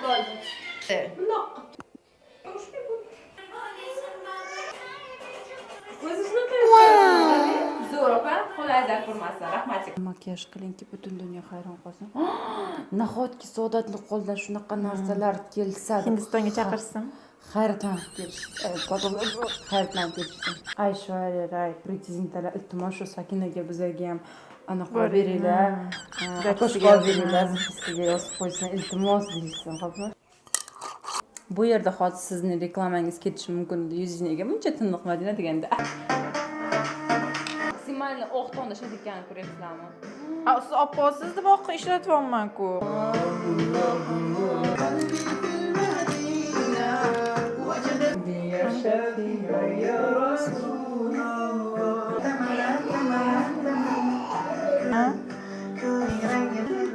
Bo'ldi. Bundoq o'zi shunaqa. Zo'r, opa, qo'lingizdan ko'rmasin. Rahmat. Makiyaj qilingki, butun dunyo hayron qolsin. Nahotki Saodatni qo'lidan shunaqa narsalar kelsa deb Hindistonga chaqirsin. Hayratlanib ketishdi. Hayratlanib ketishdi. Aishwarya Ray, Priti Zintalar, iltimos, shu Sakinaga bizaga ham anaqa olib beringlar. Записка Окошко olib beringlar, записка ga yozib qo'ysin, iltimos deyishsin, xo'pmi? Bu yerda hozir sizni reklamangiz ketishi mumkin edi. Yuzingiz nega buncha tiniq, Madina, deganda. Максимально oq ton ishlatayotganini ko'ryapsizlarmi? A, siz opposiz deb oqqa ishlatyapman-ku.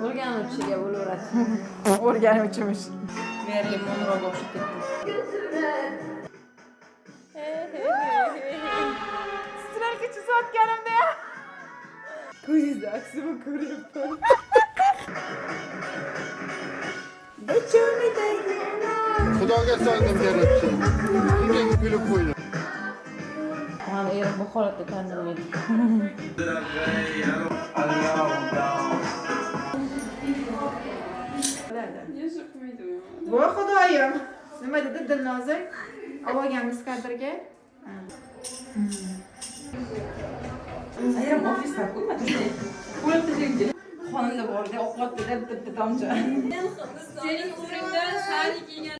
O'rganuvchiga bo'laveradi. O'rganuvchimish. Merlin Monroga o'xshab ketdim. Strelka chizayotganimda. Ko'zingizni aksini ko'ryapman. Xudoga soldim beribdi. Shunchaki kulib qo'ydim. Mani erim bu holatda tanimaydi. Voy Xudoyim. Nima dedi Dilnoza? Olganmiz kadrga. Erim ofisda-ku, o'lib tashlaydi. Xonimda borda, ovqatda bitta tomchi. Sening umringdan shali kiygan.